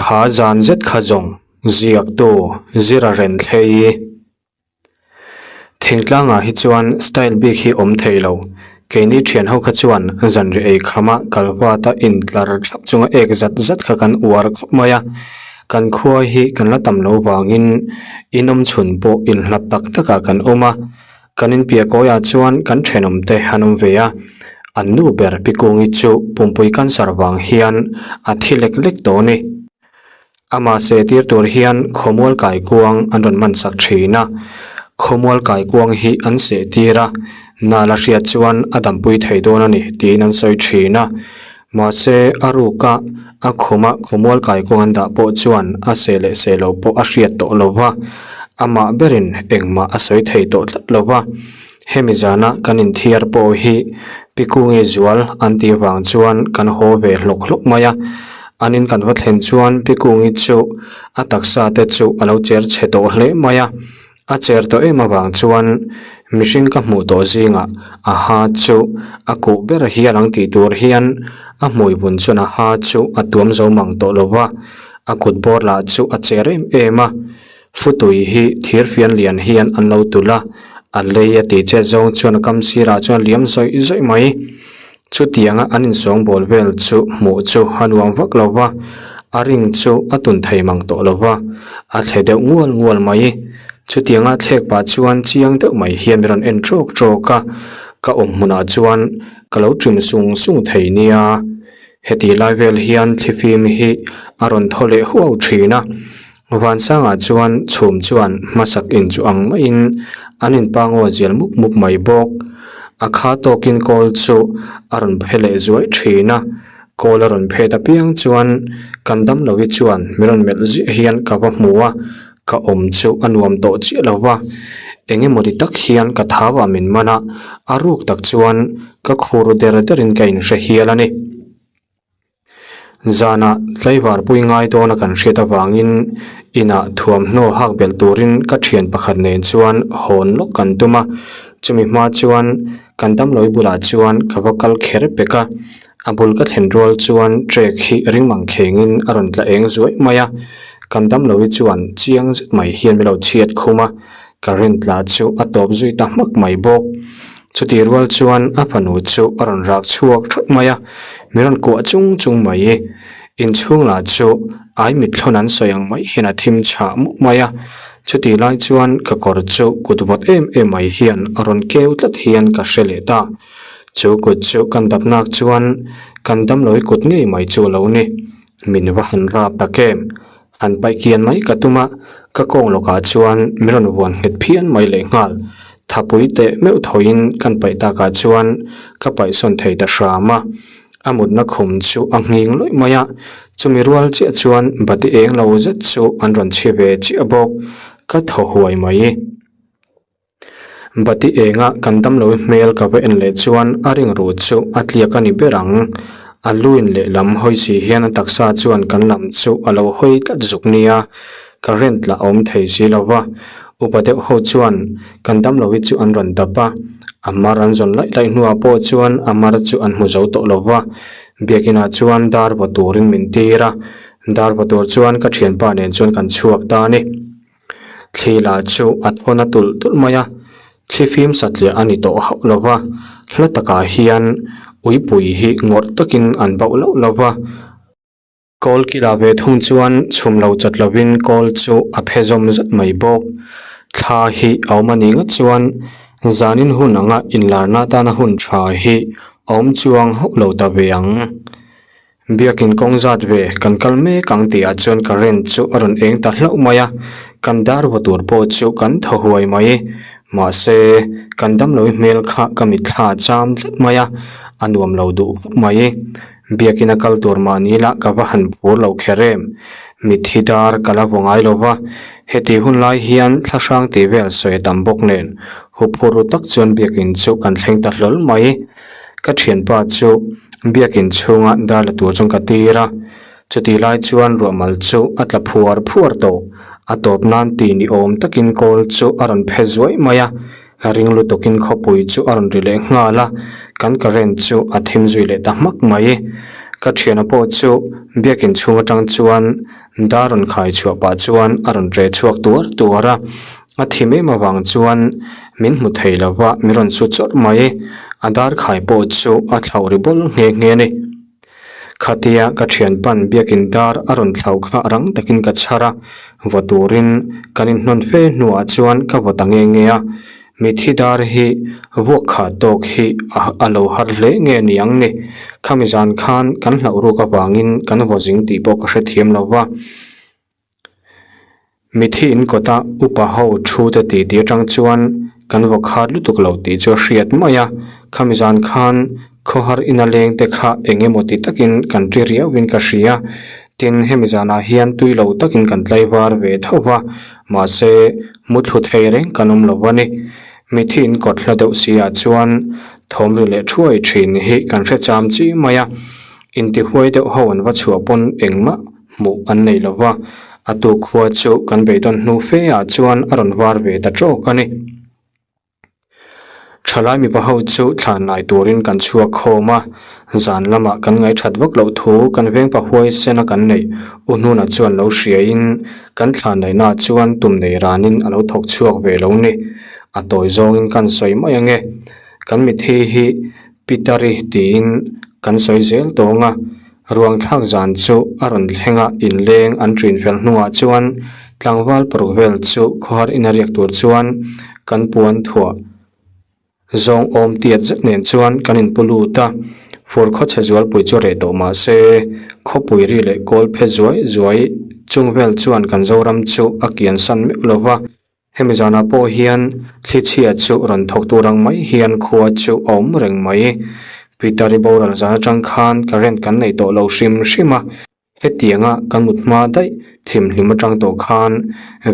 Kha zan zet kha zawng ziaktu zira renthlei. Thingtlangah hi chuan style bik hi awm thei lo. Keini thian ho kha chuan zanri ei khama kalvat a intlar thlap chunga ek zat zat kha kan uar khawp mai a. Kan khua hi kan la tam lo vangin inawm chhun pawh inhlat tak takah kan awm a. Kan inpiah kawiah chuan kan thenawmte an awm ve a, an nu ber Pikungi chu pumpui cancer vang hian a thi lek lek tawh a ni. Amah se tir tur hian khawmual kaikuang an rawn man sak thin a, khawmual kaikuang hi an seh tir a, nal a hriat chuan a dampui thei dawn a ni tiin an sawi thin a. Mahse a ruka a khuma khawmual kaikuang an dah pawh chuan a seh leh seh lo pawh a hriat tawh lo va, amah berin engmah a sawi thei tawh tlat lo va. Hemi zana kan inthiar pawh hi Pikungi zual an tih vang chuan kan haw ve hlawk hlawk mai a, an in kan va thlen chuan Pikungi chu a taksa te chu a lo cher chhe tawh hle mai a. A cher tawh em avang chuan mihring ka hmuh tawh zingah a ha chu a kuh ber hial ang tih tur hian a hmui bun chuan a ha chu a tuam zo mang tawh lo va, a kut bawr lah chu a cher em em a. Futui hi thir fian lian hian an lo tulh a, a lei a tih chet zawng chuan a kam sirah chuan liam zawih zawih mai. Chutianga an insawngbawl vel chu hmuh chu a nuam vak lo va, a ring chu a tun thei mang tawh lo va, a thle deuh ngual ngual mai. Chutianga thlek pah chuan chiang deuh mai hian min rawn en ṭawk ṭawk a, ka awm hmunah chuan ka lo ṭim sung sung thei nia. Heti lai vel hian thlifim hi a rawn thaw leh huau ṭhin a, Vansangah chuan chhum chuan hmasak in chu ang maiin an inpangaw zial mup mup mai bawk. A kha tawkin kawl chu a rawn phe leh zuai thin a, kawl a rawn phet apiang chuan kan damlohi chuan min rawn melh ziah hian ka va hmu a, ka awm chu a nuam tawh chiah lo va, eng emaw ti tak hian ka thau ah min man a, a ruk tak chuan ka khur der derin ka inhre hial a ni. Zanah tlaivar pui ngai dawna kan hriat avangin inah thuamhnaw hak belh turin ka thian pakhat nen chuan hawn lawk kan tum a, chumi hma chuan kan damlawi bulah chuan ka va kal kher pek a, a bul ka thlen rual chuan trek hi ring mang khengin a rawn tla eng zuai mai a, kan damlawi chuan chiang zet mai hian min lo chhiat khum a, ka rin tla chu a tawp zui ta hmak mai bawk. Chutih rual chuan a fanu chu a rawn rak chhuak thut mai a, min rawn kuah chung chung mai. Inchhung lah chu ai mitthlawn an sawi ang mai hian a thim chhah mup mai a. Chutih lai chuan ka kawr chu kut vawt em em mai hian a rawn keu tlat hian ka hre leh ta. Chu kut chu kan dap nak chuan kan damlohi kut ngei mai chu a lo ni. Min va han rap tak em? Han paih kian mai ka tum a, ka kawng lawkah chuan min rawn vuan nghet phian mai lehnghal. Thapui teh meuh thawiin kan paih takah chuan ka paih sawn thei ta hram a. A mutna khum chu a nghing lawih mai a, chumi rual chiah chuan bati eng lo zet chu an rawn chhi ve chiah bawk. Ka thaw huai mai. Bati enga kan damlo hmel ka va en leh chuan a ring ru chu a tliak a ni ber ang. A luin lehlam hawi si hian a taksa chuan kan lam chu a lo hawi tlat zuk nia, ka rent lah a awm thei si lo va. Upa deuh ho chuan kan damlo hi chu an rawn dap a, a mar an zawn laih laih hnuah pawh chuan a mar chu an hmu zo tawh lo va. Biakinah chuan dar vaw turin min tir a, dar vaw tur chuan ka thianpa nen chuan kan chhuak ta a ni. Thli lah chu a thawn a tulh tulh mai a, thli fim satliah a ni tawh hauh lo va, hla takah hian uipui hi ngawrh takin an bauh loh lo va. Kawl kila ve thung chuan chhum lo chat lovin kawl chu a phe zawm zat mai bawk. Thla hi a awm a nih ngawt chuan zanin hun anga inlarna atana hun tha hi a awm chuang hauh lo ta ve ang. Biakin kawng zat ve kan kal mek ang tih ah chuan current chu a rawn eng ta hlauh mai a, kan dar vaw tur pawh chu kan thaw huai mai. Mahse, kan damlohi hmel kha ka mitthla a cham tlat mai a, a nuam lo duh khawp mai. Biakin a kal tur mahni lah ka va han phur lo kher em. Mitthi dar ka la vaw ngai lo va, heti hun lai hian thla hrang tih vel sawi a tam bawk nen, huphur ru tak chuan biakin chu kan thleng ta hlawl mai. Ka thianpa chu biakin chhunga dar la tur chuan ka tir a, chutih lai chuan ruahmal chu a tla phuar phuar tawh. A tawp nan tih ni awm takin kawl chu a rawn phe zuai mai a, ring lutukin khawpui chu a rawn ri leh nghal a, kan current chu a thim zui leh ta hmak mai. Ka thiana pawh chu biakin chhung atang chuan. Dar rawn khai chhuah pah chuan a rawn ṭe chhuak tuar tuar a, a thim em avang chuan min hmu thei lo va, min rawn su chawrh mai. A dar khai pawh chu a thlauh ri bawl nghe nghe a ni. Khatia ka thianpa'n biakin dar a rawn thlauh kha rang takin ka chhar a, vaw turin kan inhnawn fe hnuah chuan ka vaw ta nghe nghe a. Mithi dar hi vuak kha tawk hi a lo har hle nge ni ang ni. Khami zan khan kan hlauh ruk avangin kan vaw zing tih pawh ka hrethiam lo va. Mithi in kawta upa ho thu te ti tih atang chuan kan vaw khat lutuk lo tih chu a hriat mai a. Khami zan khan khawhar ina leng te kha eng emaw ti takin kan ṭi riauin ka hria. Tin, hemi zanah hian tui lo takin kan tlaivar ve tho va. Mahse, muthlu thei reng kan awm lo a ni. Mithi in kawt hla deuh si ah chuan thawm ri leh thuai thin hi kan hre cham chi mai a. Intihuai deuh ho an va chhuah pawn engmah hmuh an nei lo va, a tuk khua chu kan beidawn hnu fe ah chuan a rawn var ve ta tawk a ni. Thalai mipa ho chu thlan lai turin kan chhuak khawm a, zan lamah kan ngaihthat vak loh thu kan veng pa huaisen a kan neih U Hnuna chuan lo hriain kan thlan laihnaah chuan tum nei ranin a lo thawk chhuak ve lo ni. A tawi zawngin kan sawi mai ange. Kan mithi hi Pitari tiin kan sawi zel tawng a, Ruang thlak zan chu a rawn thleng a, inleng an ṭin fel hnuah chuan tlangval paruk vel chu khawhar ina riak tur chuan kan puan thuah zawng awm tiat zet nen chuan kan inpu lut a. Fur khawchhe zualpui chu reh tawh mah se, khawpui ri leh kawl phe zuai zuai chung vel chuan kan Zoram chu a kian san meuh lo va. Hemi zanah pawh hian thlichhia chu rawn thawk tur ang mai hian khua chu a awm reng mai. Peter-i boral zan atang khan current kan nei tawh lo hrim hrim a, hetianga kan mut hma daih thimhlim atang tawh khan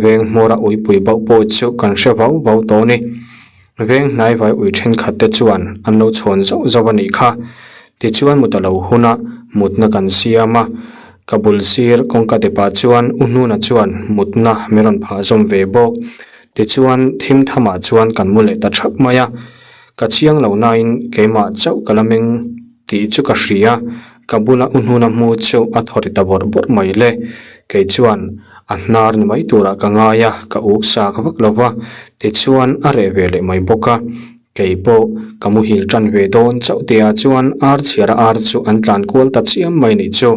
veng hmawra uipui bauh pawh chu kan hre vau vau tawh a ni. Veng hnaivai ui thenkhat te chuan an lo chhawn zauh zauh a nih kha. Tichuan mut a lo hun a, mutna kan siam a. Ka bul sir kawngka depah chuan U Hnuna chuan mutna min rawn phah zawm ve bawk. Tichuan thim thamah chuan kan mu leh ta thap mai a. Ka chiang lo nain keimah chauh ka la meng tih chu ka hria. Ka bula U Hnuna hmu chu a thaw ri ta bawrh bawrh mai le. Kei chuan a hnar ni mai turah ka ngai a, ka uk sak vak lo va. Tichuan a reh ve leh mai bawk a. Kei pawh ka muhil tan ve dawn chauh tihah chuan ar chhiara ar chu an tlan kual ta chiam mai nih chu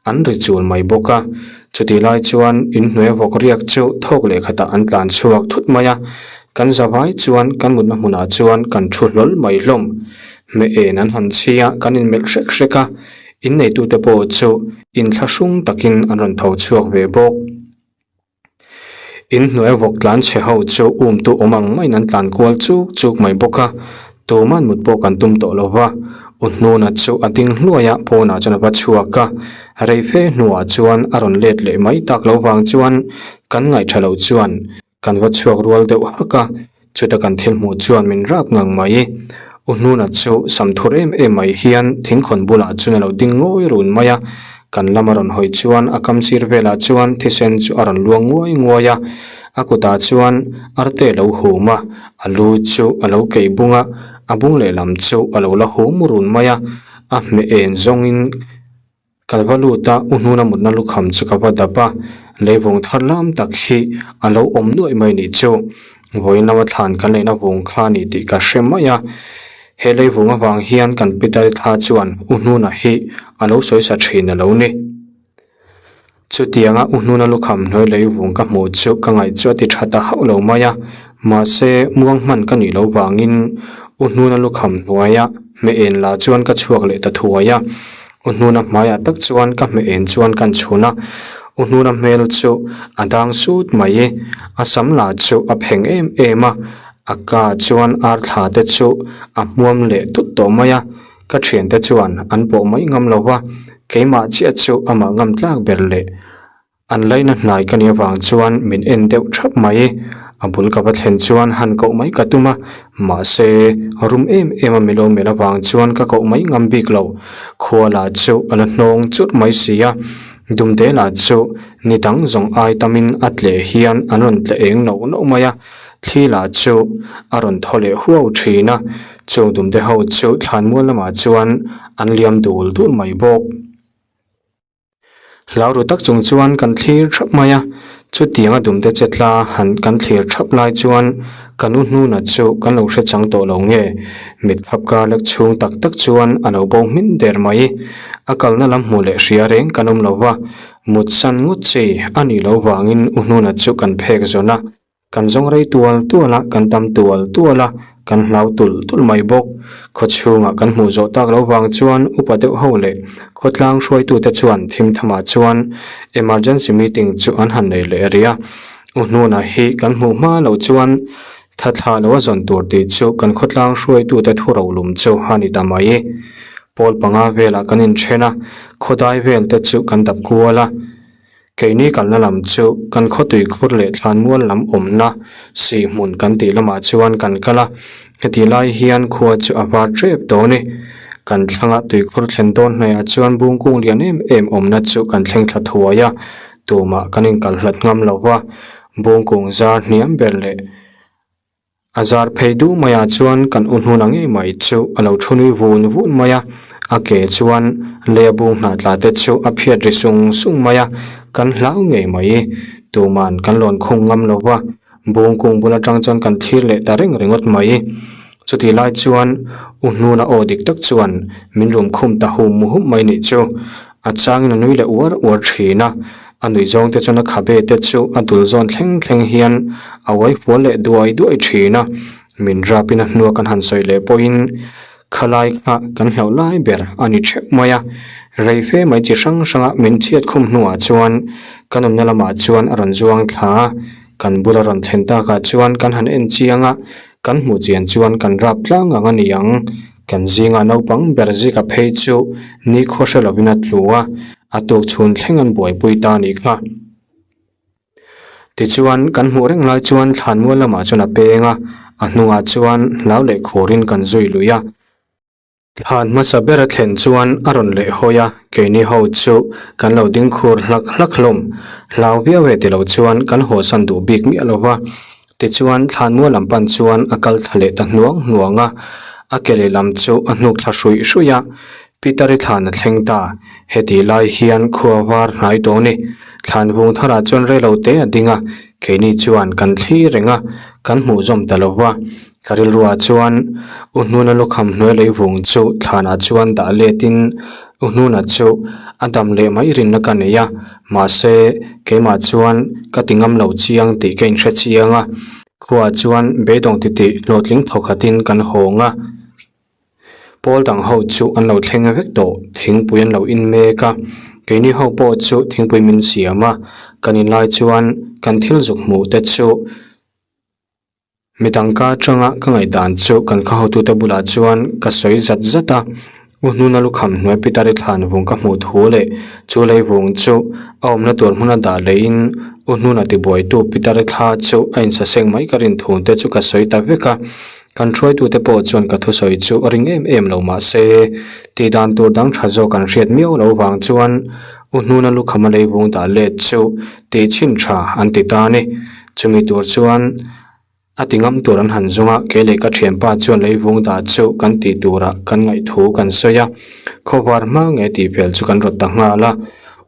an ri chul mai bawk a. Chutih lai chuan inhnuai vawk riak chu thawk leh khatah an tlan chhuak thut mai a. Kan zavai chuan kan mutna hmunah chuan kan thu hlawl mai hlawm. Hmeh en an han chhi a, kan inmelh hrek hrek a. Inneitute pawh chu inthlahrung takin an rawn tho chhuak ve bawk. In hnuai vawk tlan chhe ho chu um tu awm ang maiin an tlan kual chuk chuk mai bawk a, tuman mut pawh kan tum tawh lo va, U Hnuna chu a ding hluai a, pawnah chuan a va chhuak a, rei fe hnuah chuan a rawn let leh mai tak lo vang chuan kan ngaihṭha loh chuan kan va chhuak rual deuh hak a. Chuta kan thil hmuh chuan min rap ngang mai. U Hnuna chu sam thur em em mai hian thingkhawn bulah chuan a lo ding ngawi run mai a. Kan lam a rawn hawi chuan a kam sir velah chuan thisen chu a rawn luang nguai nguai a. A kutah chuan arte a lo hum a, a lu chu a lo keih bung a, a bung lehlam chu a lo la hum run mai a. A hmeh en zawngin. Ka va lut a, U Hnuna mutna lukham chu ka va dap a, leivung thar lam tak hi a lo awm nuaih mai nih chu. Vawiin lama thlan kan leihna vung kha a ni tih ka hre mai a. He leivung avang hian kan Peter thla chuan U Hnuna hi a lo sawi sa thin a lo ni. Chutianga U Hnuna lukham hnuai leivung ka hmuh chu ka ngaih chu a ti tha ta hauh lo mai a, mahse muang hman ka nih loh vangin U Hnuna lukham hnuaia hmeh en lah chuan ka chhuak leh ta thuai a. U Hnuna hmaiah tak chuan ka hmeh en chuan kan chhun a, U Hnuna hmel chu a dang sut mai. A sam lah chu a pheng em em a, a ka chuan ar thla te chu a hmuam leh tut tawh mai a, ka thiante chuan an pawh mai ngam lo va, keimah chiah chu amah ngam tlak ber leh. An laina hnai ka nih avang chuan min en deuh thap mai. A bul ka va thlen chuan han koh mai ka tum a, mahse rum em em a milo melh avang chuan ka koh mai ngam bik lo. Khua lah chu a la hnawng chut mai si a, Dumte lah chu ni dang zawng ai tamin a tleh hian an rawn tle eng noh noh mai a, thli lah chu a rawn thaw leh huau thin a, chung Dumte ho chu thlanmual lamah chuan an liam dul dul mai bawk. Hlau ru tak chung chuan kan thlir thap mai a, chutianga dumte che tla han kan thlir thap lai chuan ka nu hnuna chu kan lo hre chang tawh lo nge, mit khap kar lek chhung tak tak chuan a lo bo hmin der mai. A kalna lam hmuh leh hria reng kan awm lo va, mut san ngawt chi a nih loh vangin u hnuna chu kan phek zawn a. Kan zawng rei tual tual a, kan tam tual tual a, kan hlau tulh tulh mai bawk. Khaw chhungah kan hmuh zawh tak lo vang chuan upa deuh ho leh khawtlang hruaitute chuan thim thamah chuan emergency meeting chu an han nei leh rih a. U hnunah hi kan hmuh hma loh chuan tha thlah lo a zawn tur tih chu kan khawtlang hruaitute thu rolum chu a ni ta mai. Pawl panga velah kan inthen a, khawdai vel te chu kan dap kual a. Keini kalna lam chu kan khawtui khur leh thlanmual lam awmna sih hmun kan tih lamah chuan kan kal a, heti lai hian khua chu a var tep dawn e. Kan thlanga tuikhur thlen dawn hnaihah chuan bungkung lian em em awmna chu kan thleng thla thuai a, tumah kan inkal hlat ngam lo va, bungkung zar hniam ber leh A zar phei duh maiah chuan kan u hnuna ngei mai chu a lo thu nui vun vun mai a, a ke chuan lei bung hnah tla te chu a phiat ri sung sung mai a, kan hlau ngei mai. Tuman kan lawn khung ngam lo va, bung kung bul atang chuan kan thlir leh ta reng ringawt mai. Chutih lai chuan u hnuna aw dik tak chuan min rum khum ta hum hum mai nih chu. A changin a nui leh uar uar thin a, A nuih zawng te chuan a khabe te chu a dul zawn thleng thleng hian a uai fual leh duai duai thin a, min rap in a hnua kan han sawi leh pawhin khalai kha kan hlauh lai ber a ni theuh mai a. Rei fe mai chi hrang hranga min chhiat khum hnuah chuan kan awmna lamah chuan a rawn zuang thla a, kan bula rawn thlen takah chuan kan han en chiang a, kan hmuh chian chuan kan rap tlang ang a ni ang. Kan zingah naupang ber zika phei chu nikhua hre lovin a tlu a, a tuk chhun thleng an buaipui ta a nih kha. Tichuan, kan hmuh reng lai chuan thlanmual lamah chuan a peng a, a hnungah chuan hlau leh khurin kan zui lui a. Thlan hmasa ber a thlen chuan a rawn leh hawi a, keini ho chu kan lo ding khur hlak hlak hlawm. Hlau viau e tilo chuan kan hawsan duh bik miah lo va. Tichuan, thlanmual lam pan chuan a kal thla leh ta hnuang hnuang a, a ke lehlam chu a hnuk thla hruih hruih a, Peter-i thlan a thleng ta. Heti lai hian khua var hnai tawh a ni. Thlan vung tharah chuan reilo te a ding a, keini chuan kan thli reng a, kan hmuh zawm ta lo va. Ka rilruah chuan U Hnuna lukham hnuai lei vung chu thlanah chuan dah letin U Hnuna chu a dam leh mai rinna ka nei a, mahse keimah chuan ka ti ngam lo chiang tih ka inhre chiang a. Khuaah chuan beidawng titih hlawhtling thawkhatin kan hawng a. Pawl dang ho chu an lo thleng vek tawh, thingpui an lo in mek a, keini ho pawh chu thingpui min siam a, kan in lai chuan kan thil zuk hmuh te chu midang ka atanga ka ngaihdan chu kan khaw hotute bulah chuan ka sawi zat zat a, U Hnuna lukham hnuai Pitari thlan vung ka hmuh thu leh chu lei vung chu a awmna tur hmuna dah leiin U Hnuna tibuaitu Pitari thla chu a insaseng mai ka rin thu te chu ka sawi ta vek a. Kan hruaitute pawh chuan ka thusawi chu a ring em em lo mahse, tih dan tur dang tha zawk an hriat miau lo vang chuan U Hnuna lukham a leivung dah let chu tih chhin tha an ti ta a ni. Chumi tur chuan a ti ngam tur an han zung a, kei leh ka thianpa chuan leivung dah chu kan tih turah kan ngaih thu kan sawi a, khawvar hma nge tih fel chu kan rawt ta nghal a.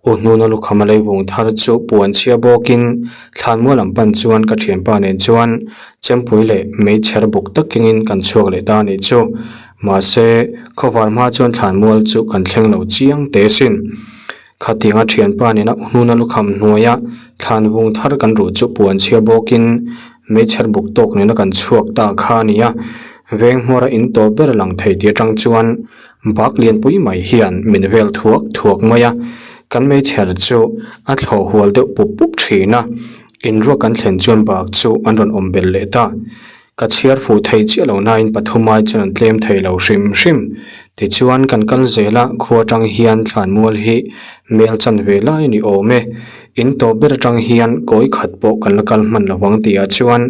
U Hnuna lukham a leivung thar chu puan chhia bawkin thlanmual lam pan chuan ka thianpa nen chuan chempui leh meichher buk tak kengin kan chhuak leh ta a nih chu. Mahse, khawvar hma chuan thlanmual chu kan thleng lo chiang teh sin. Khatianga thianpa nena U Hnuna lukham hnuaia thlanvung thar kan ruh chu puan chhia bawkin meichher buk tawk nena kan chhuak ta kha a ni a, veng hmawra in tawp ber lang thei tih atang chuan Bak lianpui mai hian min vel thuak thuak mai a, kan meichher chu a thlawh hual deuh pup pup thin a, inruak kan thlen chuan bak chu an rawn awm belh leh ta. Ka chhiar fuh thei chiah lo nain pathum ai chuan an tlem thei lo hrim hrim. Tichuan kan kal zel a, khua atang hian thlanmual hi mel chan ve lai a ni awm e. In tawp ber atang hian kawi khat pawh kan la kal hman lo ang tihah chuan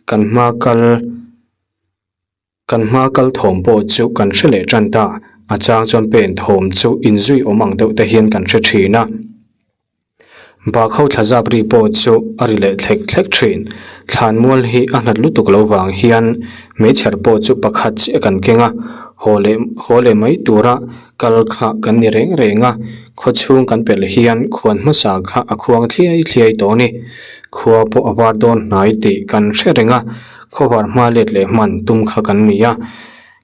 kan hma kal. Kan hma kal thawm pawh chu kan hre leh tan ta, a chang chuan pen thawm chu inzui awm ang deuh te hian kan hre thin a. Bak ho thla zap ri pawh chu a ri leh thlek thlek thin. Thlanmual hi a hlat lutuk lo vang hian meichher pawh chu pakhat chiah kan keng a, haw leh haw leh mai tura. Kal kha kan ni reng reng a, khaw chhung kan pelh hian khuan hmasa kha a khuang thliai thliai tawh a ni. Khua pawh a var dawn hnai tih kan hre reng a, khawvar hma let leh hman tum kha kan ni a.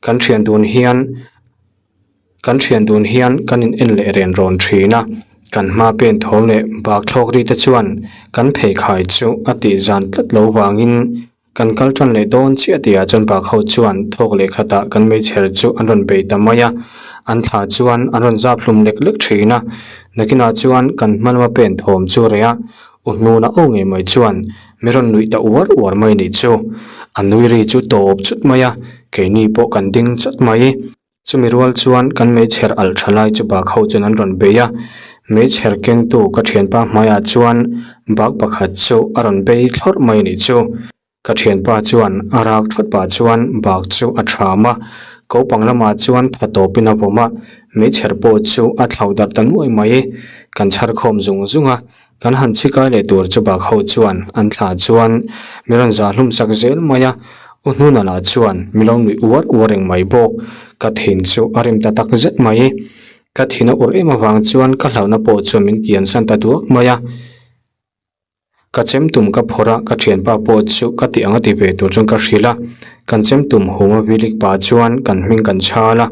Kan thian dun hian kan thian dun hian kan in en leh ren rawn thin a, kan hma pen thawm leh bak thlawk ri te chuan kan pheikhai chu a tih zan tlat lo vangin Kan kal tan leh dawn chiah tihah chuan bak ho chuan thawk leh khatah kan meichher chu an rawn bei ta mai a, an thla chuan an rawn zap hlum lek lek thin a. Nakinah chuan kan hma lama pen thawm chu reh a, u hnuna aw ngei mai chuan mi rawn nuih ta uar uar mai nih chu. A nui ri chu tawp chut mai a, keini pawh kan ding chawt mai. Chumi rual chuan kan meichher alh tha lai chu bak ho chuan an rawn bei a, meichher kengtu ka thianpa hmaiah chuan bak pakhat chu a rawn bei thlawrh mai a nih chu. Ka thianpa chuan a rak thawt pah chuan bak chu a tham a, kopang lamah chuan tha tawpin a vawm a, meichher pawh chu a thlauh darh ta nuai mai. Kan chhar khawm zung zung a, Kan han chhikai leh tur chu bak ho chuan an thla chuan mi rawn zah hlum sak zel mai a, U Hnuna lah chuan mi lo nuih uar uar reng mai bawk. Ka thin chu a rim ta tak zet mai. Ka thin a ur em avang chuan ka hlauhna pawh chuan min kiansan ta duak mai a. Ka chem tum ka phawrh a, ka thianpa pawh chu ka tih ang a ti ve tur chuan ka hrilh a. Kan chem tum hum a vilik pah chuan kan hming kan chhal a,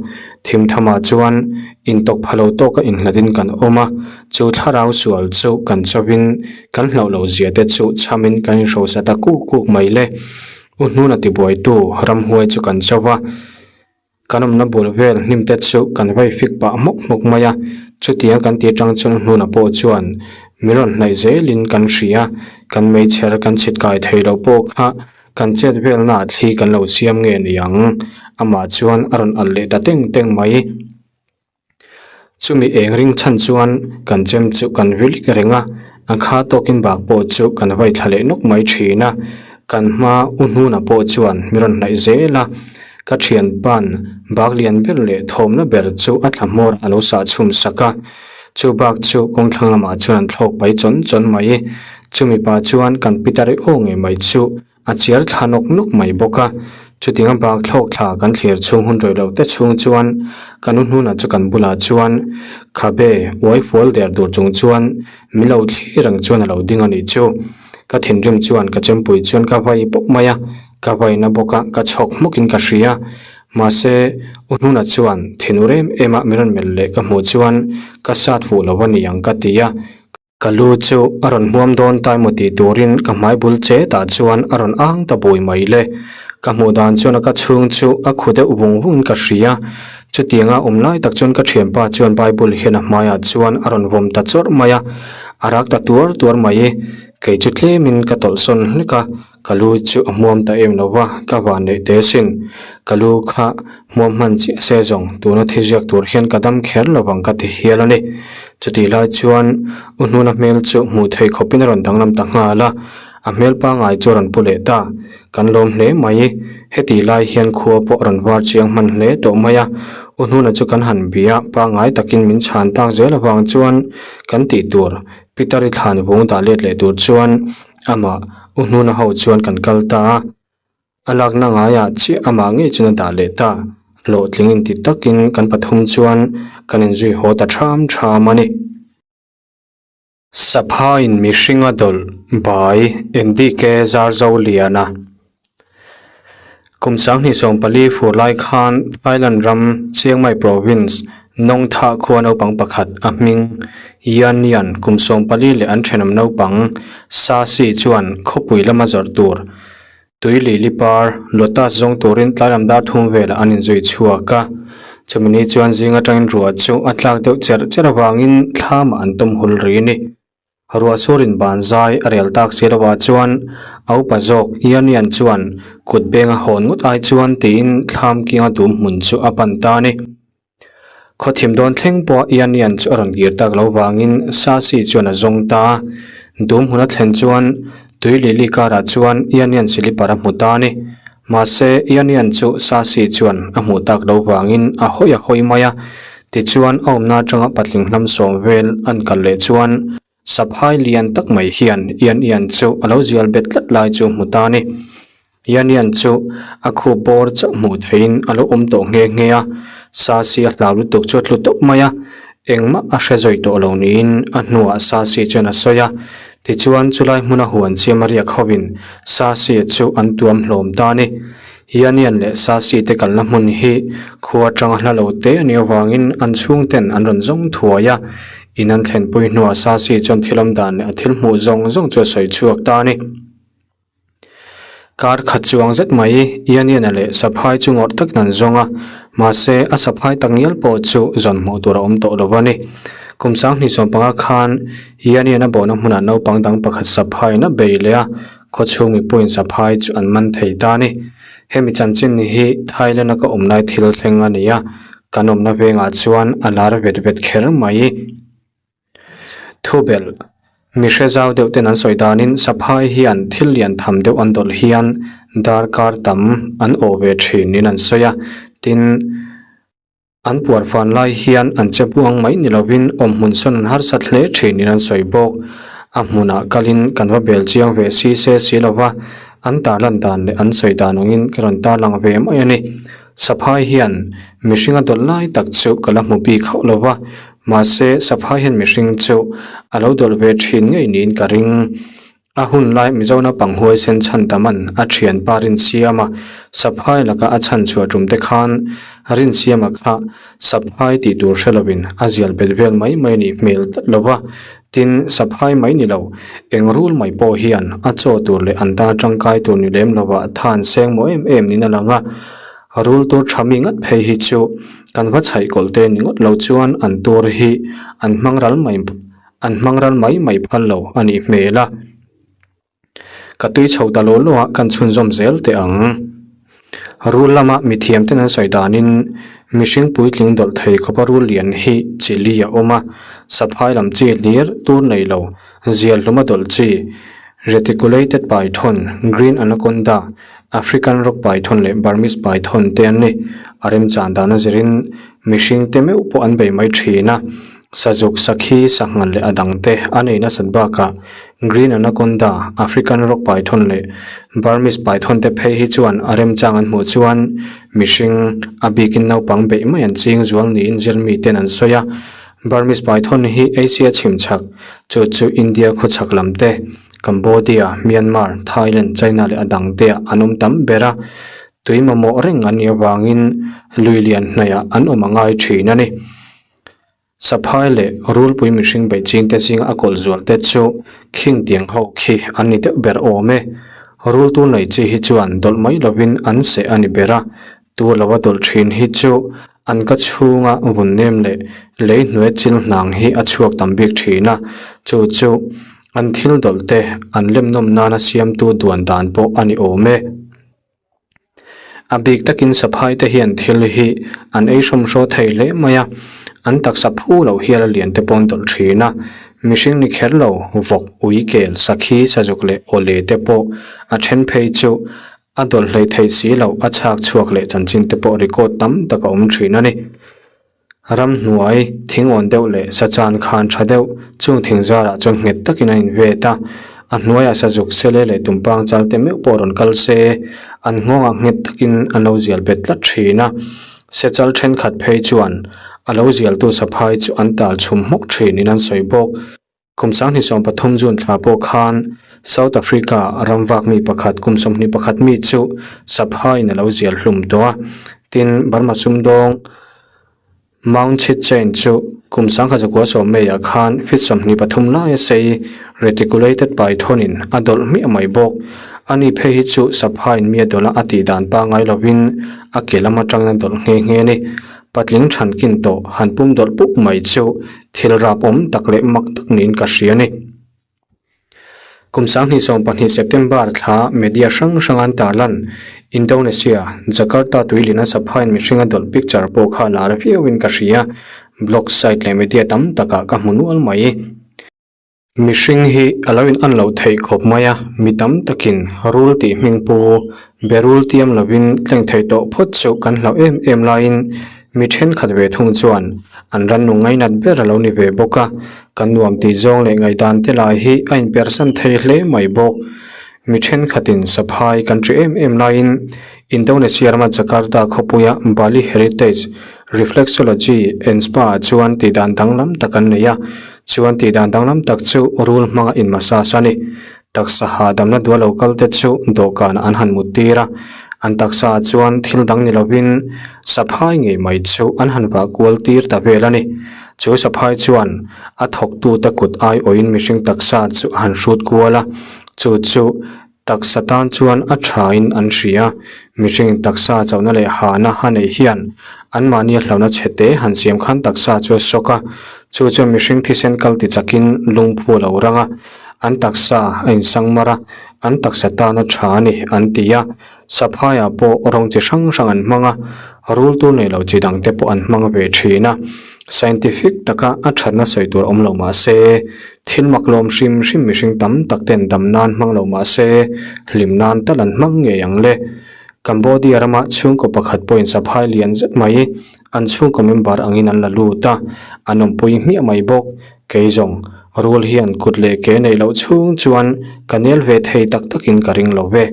thim thamah chuan intawk pha lo tawka inhlat in kan awm a, chu thlarau sual chu kan chauhin kan hlauh loh zia te chu chhamin kan inhrosa ta kuk kuk mai le. U hnuna tibuaitu ramhuai chu kan chauh a. Kan awmna bul vel hnim te chu kan vai fik pah hmawk hmawk mai a, chutiang kan tih atang chuan hnuna pawh chuan mi rawn hnaih zelin kan hria, kan meichher kan chhit kai thei loh pawh kha kan chet velna ah thli kan lo siam nge ni ang, amah chuan a rawn alh leh ta teng teng mai. Chumi eng ring chhan chuan kan chem chu kan vilik reng a, a kha tawkin bak pawh chu kan vai thla leh nawk mai thin a. Kan hma u hnuna pawh chuan mi rawn hnaih zel a, ka thianpa'n bak lian ber leh thawmna ber chu a thla hmawr a lo sah chhum sak a. Chu bak chu kawngthlang lamah chuan an thlawk pai chawn chawn mai. Chumi pa chuan kan pitar i aw ngei mai chu A chiar thla nawk nawk mai bawk a, chutiang a bak thlawk thla kan thlir chhung hun rei loh te chhung chuan ka nu hnunah chu kan bulah chuan khabe uai fual der dur chung chuan min lo thlir ang chuan a lo ding a nih chu. Ka thinrim chuan ka chempui chuan ka vai bawk mai a, ka vaina bawk a ka chhawk hmawkin ka hria. Mahse, u hnunah chuan thin ur em em a min rawn melh leh ka hmuh chuan ka sat fuh lo a ni ang ka ti a, Ka lu chu a rawn hmuam dawn ta emaw tih turin ka hmai bul che tah chuan a rawn ang ta bui mai le. Ka hmuh dan chuan a ka chhung chu a khu deuh vung vungin ka hria. Chutianga awm lai tak chuan ka thianpa chuan Bible hian a hmaiah chuan a rawn vawm ta chawrh mai a, a rak ta tuar tuar mai. Kei chu tlemin ka tawlh sawn hlek a, Ka lu chu a hmuam ta em lo va, ka van neih te sin. Ka lu kha hmuam hman chiah se zawng, tuna thi ziak tur hian ka dam kher lo vang ka ti hial a ni. Chutih lai chuan U Hnuna hmel chu hmuh theih khawpin a rawn danglam ta nghal a, a hmel pangngai chu a rawn pu leh ta. Kan lawm hle mai. Hetih lai hian khua pawh a rawn var chiang hman hle tawh mai a. U Hnuna chu kan han bia, pangngai takin min chhan tak zel avang chuan kan tih tur Peter i thlan vung dah let leh tur chuan amah U Hnuna ho chuan kan kal ta a, a lakna ngaiah chiah amah ngei chuan a dah leh ta. Hlawhtling inti takin kan pathum chuan kan inzui haw ta ṭham ṭham a ni. Saphaiin mihringa dawlh bai NDK Zarzoliana Kum 2014 fur lai khan Thailand ram Chiang Mai province Nong Tha khua naupang pakhat a hming Yan Yan kum 14 leh an thenawm naupang Sa Si chuan khawpui lama zawrh tur tui lili par lotus zawng turin tlailam dar thum velah an inzui chhuak a. Chumi ni chuan zing atangin ruah chu a tlak deuh cherh cherh avangin thlamah an tum hul ri a ni. Ruahsurin ban zai a rel tak si lovah chuan a upa zawk Ianian chuan kut benga hawn ngawt ai chuan tiin thlam kianga dum hmun chu a pan ta a ni. Khawthim dawn thleng pawh Ianian chu a rawn kir tak lo vangin Sasi chuan a zawng ta a. Dum hmun a thlen chuan tui lili karah chuan Ianian silipar a hmu ta a ni. Mahse, Ianian chu Sasi chuan a hmuh tak lo vangin a hawi a hawi mai a. Tichuan, a awmna atanga patling hlam sawm vel an kal leh chuan saphai lian tak mai hian Ian Ian chu a lo zial bet tlat lai chu hmu ta a ni. Ian Ian chu a khup bawr chauh hmuh theihin a lo awm tawh nghe nghe a. Sasi a hlau lutuk chu a tlu tawp mai a, engmah a hre zawi tawh lo niin a hnuah Sasi chuan a sawi a. Tichuan chulai hmuna huan chiam a riak hovin Sasi chu an tuam hlawm ta a ni. Yanian leh Sasi te kalna hmun hi khua atanga hla lo te a nih avangin an chhungten an rawn zawng thuai a. In an thlenpui hnuah Sasi chuan thil awm dan leh a thil hmuh zawng zawng chu a sawi chhuak ta a ni. Kar khat chuang zet mai Yanian-a leh Saphai chu ngawrh takin an zawng a, mahse a Saphai tak ngial pawh chu zawn hmuh tur a awm tawh lo a ni. Kum sanghnih sawmpanga khan Yanian-a bawhna hmunah naupang dang pakhat Saphaiin a bei leh a, Khawchhung mipuiin saphai chu an man thei ta a ni. Hemi chanchin hi Thailand-a ka awm lai thil thleng a ni a, kan awmna vengah chuan a lar vet vet kher mai. Thubelh, Mi hre zau deuh ten an sawi danin saphai hian thil lian tham deuh an dawlh hian darkar tam an awh ve thin niin an sawi a, tin, An puar fan lai hian an che buang mai ni lovin awmhmun sawn an harsat hle thin in an sawi bawk. A hmunah kalin kan va bel chiang ve si se si lova, an tarlan dan leh an sawi dan angin ka rawn tarlang ve mai a ni. Saphai hian mihring a dawlh lai tak chu ka la hmu bik hauh lova, mahse saphai hian mihring chu a lo dawlh ve thin ngei niin ka ring. A hun lai Mizo naupang huaisen chhan taman a thianpa Rinsiama Saphai laka a chhan chhuah tum te khan Rinsiama kha Saphai tih tur hre lovin a zial bet vel mai mai a nih hmel tlat lo va, tin Saphai mai ni lo, eng rul mai pawh hian a chaw tur leh an tan tangkai tur ni lem lovah tha an seng maw em em niin a lang a, rul tur tha mi ngat phei hi chu kan va chhaih kawlh te ni ngawt lo chuan an tur hi an hmang ral mai An hmang ral mai mai phal lo a nih hmel a. Ka tui chho ta law law a, kan chhunzawm zel teh ang. Rul lama mithiam ten an sawi danin mihring puitling dawlh thei khawpa rul lian hi chili a awm a, saphai lam chi hlir tur nei lo, zial hluma dawlh chi, reticulated python, green anaconda, African rock python leh Burmese python te an ni. A remchan dan a zirin mihring te meuh pawh an bei mai thin a. Sazuk, sakhi, sangha leh a dangte a nei nasat bakah Green Anaconda, African Rock Python leh Burmese Python te phei hi chuan a remchang an hmuh chuan mihring, a bikin naupang beih mai an ching zual niin zirmi ten an sawi a. Burmese Python hi Asia chhimchhak, chu chu India khawchhak lam te, Cambodia, Myanmar, Thailand, China leh a dangteah an awm tam ber a. Tui mamawh reng an nih avangin lui lian hnaihah an awm a ngai thin a ni. Saphai leh rulpui mihring beih chingte zinga a kawlh zual te chu khing tiang ho khi an ni deuh ber awm e. Rul tur nei chi hi chuan dawlh mai lovin an seh a ni ber a, tur lova dawlh thin hi chu an ka chhunga vun nem leh lei hnuai chil hnang hi a chhuak tam bik thin a, chu chu an thil dawlh te an lem nawm nana siamtu duan dan pawh a ni awm e. A bik takin saphai te hian thil hi an ei hrawmhraw thei hle mai a, an taksa phu loh hial a lian te pawh an tawlh thin a, mihring ni kher lo vawk, ui kel, sakhi, sazuk leh awle te pawh a then phei chu a dawlh hleih theih si loh a chhak chhuak leh chanchin te pawh record tam tak a awm thin a ni. Ramhnuai, thing awn deuh leh sachan khan tha deuh, chung thing zarah chuan nghet takin an invet a. A hnuaiah sazuk sele leh tumpang chal te meuh pawh rawn kal se, an nghawngah nghet takin an lo zial bet tlat thin a. Sechal thenkhat phei chuan a lo zialtu saphai chu an tal chhum hmawk thinin an sawi bawk. Kum 2013 June thla pawh khan South Africa ram vak mi pakhat kum 21 mi chu Saphaiin a lo zial hlum tawh a. Tin, Burma sumdawng Mount Chitchain chu kum 1910 May-ah khan feet 23 laia sei reticulated python-in a dawlh hmiah mai bawk. Ani phei hi chu Saphaiin mi a dawlh a, a tih dan pangngai lovin a ke lam atangin a dawlh nghe nghe a ni. Patling thankin tawh han pum dawlh puk mai chu thil rap awm tak leh mak tak niin ka hria a ni. Kum 2012 September thla media hrang hrang an tarlan Indonesia, Jakarta tuilina saphain mihring a dawlh picture pawh kha lar viauin ka hria. Blog site leh media tam takah ka hmu nual mai. Mihring hi a lo in an loh theih khawp mai a, mi tam takin rul tih hming pu be rul tiam lovin tleng thei tawh phawt chu kan hlauh em em laiin mi thenkhat ve thung chuan an rannung ngainat ber a lo ni ve bawk a, kan nuam tih zawng leh ngaihdan te lai hi a inpersan thei hle mai bawk. Mi thenkhatin saphai kan ṭih em em laiin Indonesia rama Jakarta khawpuia Bali Heritage. Reflexology and Spa ah chuan tihdan danglam tak an nei a, chuan tihdan danglam tak chu rul hmanga in massage a ni. Taksa hahdamna duah lo kal te chu dawhkan an han mut tir a, an taksa ah chuan thil dang ni lovin saphai ngei mai chu an han vah kual tir ta vel a ni. Chu saphai chuan a thawktute kut aiawhin mihring taksa chu a han hrut kual a, chu chu Taksa tan chuan a thain an hria. Mihring taksa chauhna leh hahna a neih hian anmahni a hlauhna chhe te han siam khan taksa chu a sawk a. Chu chuan mihring thisen kal ti chakin lungphu a lo rang a, an taksa a insang mar a, an taksa tan a tha a ni an ti a. Saphaiah pawh rawng chi hrang hrang an hmang a, rul tur nei lo chi dangte pawh an hmang ve thin a. Scientific taka a thatna sawi tur awm lo mah se, Thil mak lawm hrim hrim mihring tam tak ten dam nan hmang lo mah se, hlim nan tal an hmang ngei ang le. Cambodia rama chhungkaw pakhat pawhin saphai lian zet mai an chhungkaw member angin an la lut a, an awmpui hmiah mai bawk. Kei zawng, rul hian kut leh ke neih loh chhung chuan ka nel ve thei tak takin ka ring lo ve.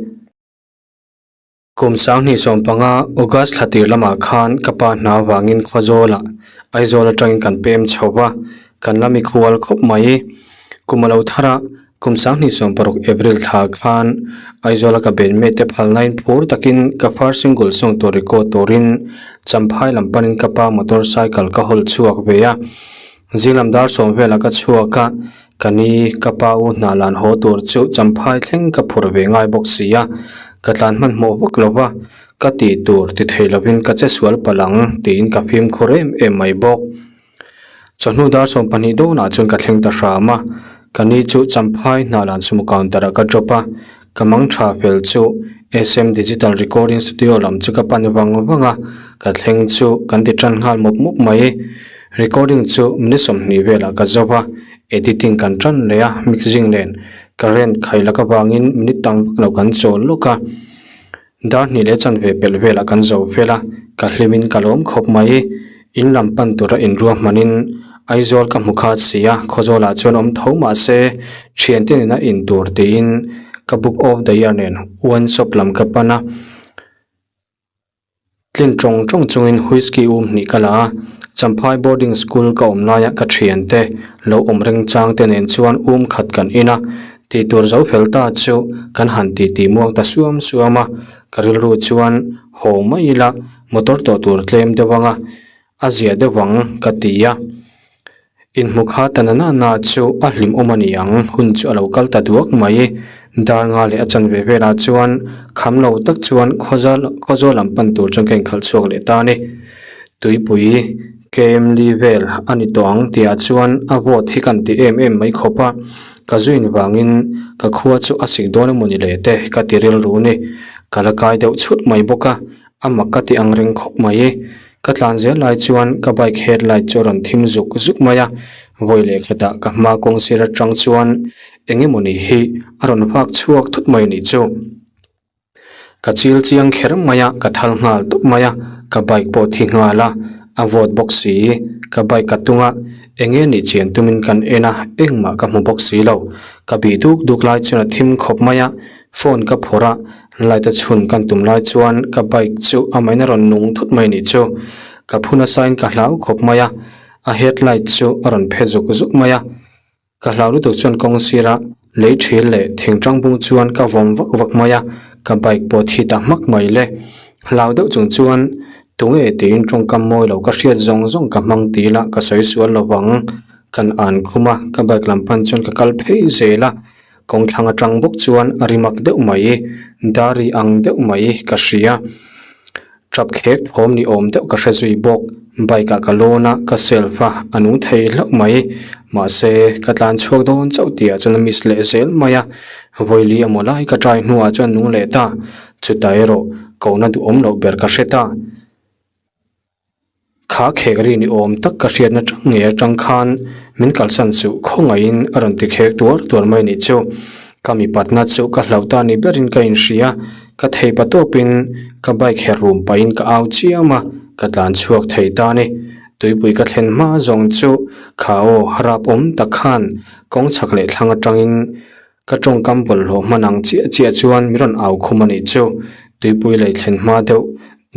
Kum 2015 August thla tir lamah khan ka pa hna vangin Khawzawlah Aizawl atangin kan pem chho va, kan la mikhual khawp mai. Kum a lo thar a, kum 2016 April thla khan Aizawla ka benmate phalnain phur takin ka first single song tur record turin Champhai lam panin ka pa motorcycle ka hawl chhuak ve a. Zinglam dar sawm velah ka chhuak a, Ka ni, ka pa u hna lan haw tur chu Champhai thleng ka phur ve ngai bawk si a, ka tlan hmanhmawh vak lo va, ka tih tur ti thei lovin ka che sual palh ang tiin ka fimkhur em em mai bawk. Chawhnu dar 12 dawnah chuan ka thleng ta hram a, ka ni chu Champhai hna lan sumo counter ah ka drop a, ka mang tha fel chu SM Digital Recording Studio lam chu ka pan vang vang a, ka thleng chu kan ti tan nghal mawp mawp mai. Recording chu minute 20 velah ka zo va, Editing kan tan leh a, mixing nen current khai lak avangin minute tam vak lo kan chawl lawk a. Dar hnih leh chanve pelh velah kan zo fel a, ka hlimin ka lawm khawp mai. In lam pan tura inruahmanin Aizawl ka hmu khat si a, Khawzawlah chuan awm tho mah se thiante nena in tur tiin ka book of the year nen one shop lam ka pan a. Tlin tawng tawng chungin whisky um hnih ka la a, Champhai boarding school ka awm laia ka thiante lo awm reng chang te nen chuan um khat kan in a, tih tur zo fel ta chu kan han ti ti muang ta suam suam a, ka rilru chuan haw mai ila motor tawh tur tlem deuh ang a, a zia deuh ang ka ti a. Inhmu kha ta na na na chu a hlim awm a ni ang, hun chu a lo kal ta duak mai. Dar nga leh a chanve velah chuan kham lo tak chuan khawzal khawzawl lam pan tur chuan ka inkhalh chhuak leh ta a ni. Tuipui KM li vel a ni tawh ang tihah chuan a vawt hi kan ti em em mai khawp a, ka zuin vangin ka khua chu a sik dawn emaw ni le te ka ti rilru ni. Ka la kai deuh chhut mai bawk a, A mak ka ti ang reng khawp mai. Ka tlan zel lai chuan ka bike headlight chu a rawn thim zuk zuk mai a, vawi leh khatah ka hma kawng sir atang chuan eng emawni hi a rawn vak chhuak thut mai nih chu. Ka chil chiang kher mai a, ka thal nghal tawp mai a, ka bike pawh thi nghal a, a vawt bawk si. Ka bike ka tung a, eng nge nih chian tumin kan en a, engmah ka hmu bawk si lo. Ka bih duk duk lai chuan a thim khawp mai a, phone ka phawrh a, Light a chhun kan tum lai chuan ka bike chu a main a rawn nung thut mai nih chu. Ka phu nasa in ka hlau khawp mai a, a headlight chu a rawn phe zuk zuk mai a. Ka hlau lutuk chuan kawng sira lei thil leh thing tang bung chuan ka vawm vak vak mai a, ka bike pawh thi ta hmak mai le. Hlau deuh chung chuan tunge tiin tawngkam mawi lo ka hriat zawng zawng ka hmang ti ila ka sawi sual lovang. Kan an khum a, ka bike lam pan chuan ka kal phei zel a. Kawngthlang atang bawk chuan a ri mak deuh mai, dari ang deuh mai ka hria. Tap thlek thawm ni awm deuh ka hre zui bawk. Bike ah ka lawn a, ka self a, a nung thei hlauh mai. Mahse, ka tlan chhuak dawn chauh tihah chuan a miss leh zel mai a. Vawili emaw lai ka try hnuah chuan nung leh ta. Chutah erawh kohna duhawm loh ber ka hre ta. Kha khek ri ni awm tak ka hriatna tang ngei atang khan min kalsan suh khawngaihin a rawn ti khek tuar tuar mai nih chu. Ka mipatna chu ka hlauh ta ni berin ka inhria, ka thei pa tawpin ka bike her rum pahin ka au chiam a, ka tlan chhuak thei ta ni. Tuipui ka thlen hma zawng chu kha aw harap awm tak khan kawng chhak leh thlang atangin Ka tawngkam bawlhhlawh hman ang chiah chiah chuan min rawn au khum a nih chu. Tuipui lei thlen hma deuh.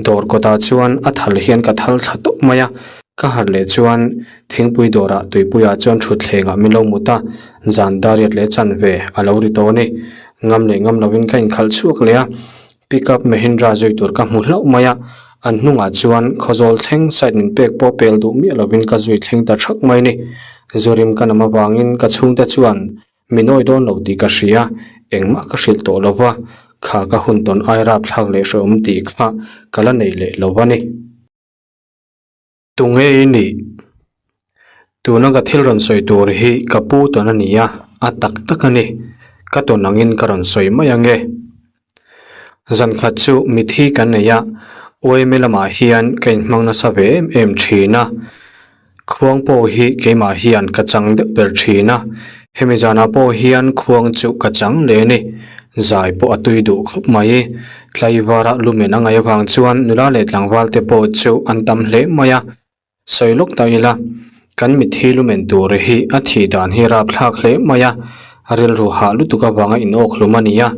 Dawr kawtah chuan a thal hian ka thal thla tawp mai a, ka harh leh chuan thingpui dawrah tuipuiah chuan thutthlengah min lo mut a, zan dariat leh chanve a lo ri tawh a ni. Ngam leh ngam lovin ka inkhalh chhuak leh a, pickup Mahindra zui tur ka hmu hlauh mai a, an hnungah chuan khawzawl thleng side min pek pawh pel duh miah lovin ka zui thleng ta thak mai a ni. Zurim ka nam avangin ka chhungte chuan Min awi dawn lo tih ka hria, engmah ka hrilh tawh lo va, kha ka hun tawn ai rapthlak leh hrehawm tih kha ka la nei leh lo a ni. Tunge i nih? Tuna ka thil rawn sawi tur hi ka pu tawn a ni a, a tak tak a ni. Ka tawn angin ka rawn sawi mai ange. Zan khat chu mithi kan nei a, UMA lamah hian ka inhmang nasa ve em em thin a. Khuang pawh hi keimah hian ka chang deuh ber thin a, hemi zanah pawh hian khuang chu ka chang leh a ni. Zai pawh a tui duh khawp mai. Tlaivara lumen a ngaih avang chuan nula leh tlangval te pawh chu an tam hle mai a. Sawi lawk ta ila, kan mitthi lumen tur hi a thih dan hi rapthlak hle mai a, rilru hah lutuk avanga inawk hlum a ni a,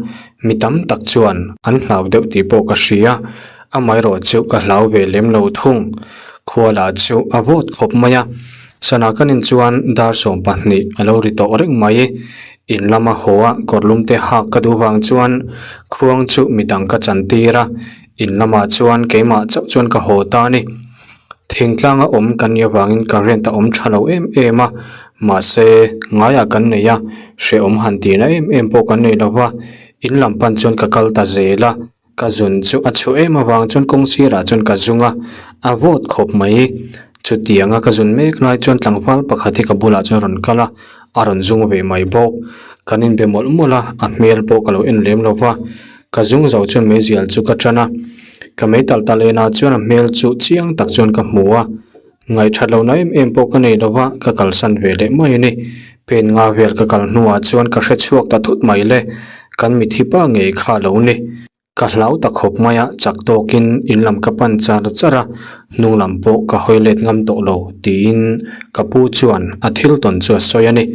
mi tam tak chuan an hlau deuh tih pawh ka hria, amaherawh chu ka hlau ve lem lo thung. Khua lah chu a vawt khawp mai a, sana kan in chuan dar 12 a lo ri tawh reng mai. In lama haw a kawrlum te hak ka duh vang chuan khuang chu midang ka chantir a, in lamah chuan keimah chauh chuan ka haw ta a ni. Thingtlanga awm kan nih avangin current a awm tha lo em em a, mahse ngaiah kan nei a, hrehawm han tihna em em pawh kan nei lo va, in lam pan chuan ka kal ta zel a, ka zun chu a chhuah em avang chuan kawng sirah chuan ka zung a, a vawt khawp mai. Chutianga ka zun mek lai chuan tlangval pakhat hi ka bulah chuan a rawn kal a, a rawn zung ve mai bawk. Kan inbe mawlh mawlh a, a hmel pawh ka lo en lem lo va. Ka zung zo chuan meizial chu ka tan a, ka mei tal tal enah chuan a hmel chu chiang tak chuan ka hmu a, ngaihthat lohna em em pawh ka nei lo va, ka kalsan ve leh mai a ni. Pen nga vel ka kal hnuah chuan ka hre chhuak ta thut mai le, kan mithi pa ngei kha a lo ni. Ka hlau ta khawp mai a, chak tawkin in lam ka pan char char a, hnung lam pawh ka hawi let ngam tawh lo tiin ka pu chuan a thil tawn chu a sawi a ni.